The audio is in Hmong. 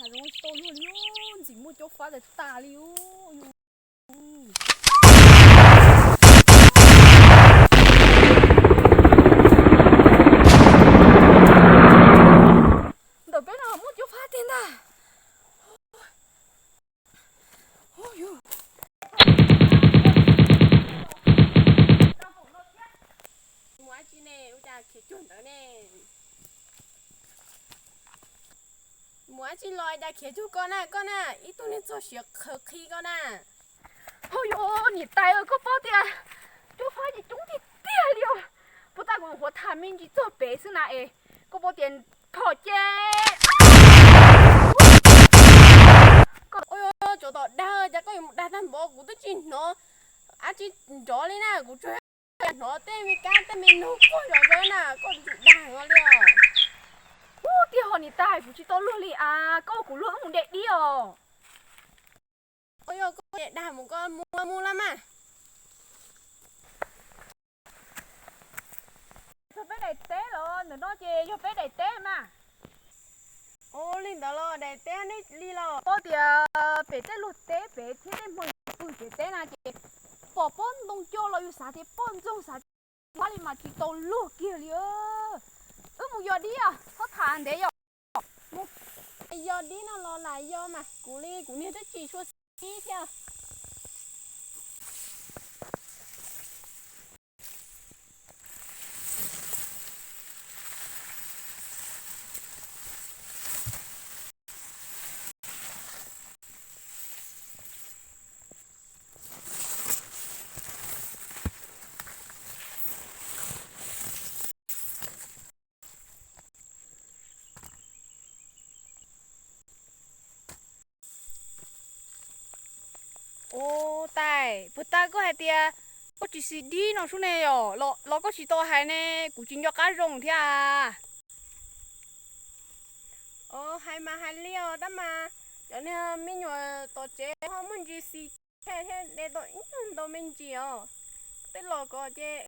Hav zoov tsis tau luag li, ntxim muaj cob fab tas tas li. Ntawm peb no muaj cob fab tiag ntag. Mus dab tsi ne, ua cas khiav cuag ntawd ne? Mus dab tsi los cas khiav cuag koj na, koj na, ib tug neeg txog siav qhawv qhi koj na. Hauj yuav niam tais, koj paub tias cob fab ces coob tiag tiag li os. Puag ta kuv nyuam qhuav tham me ntsis txog pem xwb na es koj paub tias phom ces, cov tom dag, cas koj yuav mus dag tag npaum, kuv twb tsis hnov dab tsi nrov li na, kuv tsuas hnov tej me kab tej me noog quaj zom zaws na, koj tseem dag heev li os. Ub, tiag hos niam tais, kuv tsis tau luag li as, koj ua kuv luag wb mus de dib os. Koj yog koj dag mus, koj mus los mas. Yog peb daim teb los ntawm no ces yog peb daim teb mas. Ua li ntawd los daim teb nej li los? Paub tias pem tej luag teb pem thiab tej hmoob pw pem teb na ces pom pob ntoo co los yus xav tias poj ntxoog xav tias pab li mas tsis tau luag kiag li. Wb mus yos dib, txhob tham ntev yom. Yos dib no los lam yos mas, kuv li kuv niag twb tsis tshua xis thiab. Ua tais, puag ta koj hais tias koj tsis xis dib no sub ne yom, los koj tsis tau hais ne, kuv tsis nco qab zoo thiab. Hais mas hais li os, tab mas cov niag me nyuam tom tsev ho muaj ntsis xis thiab, de tau ib tug ntau me ntsis os. Tej los ko ces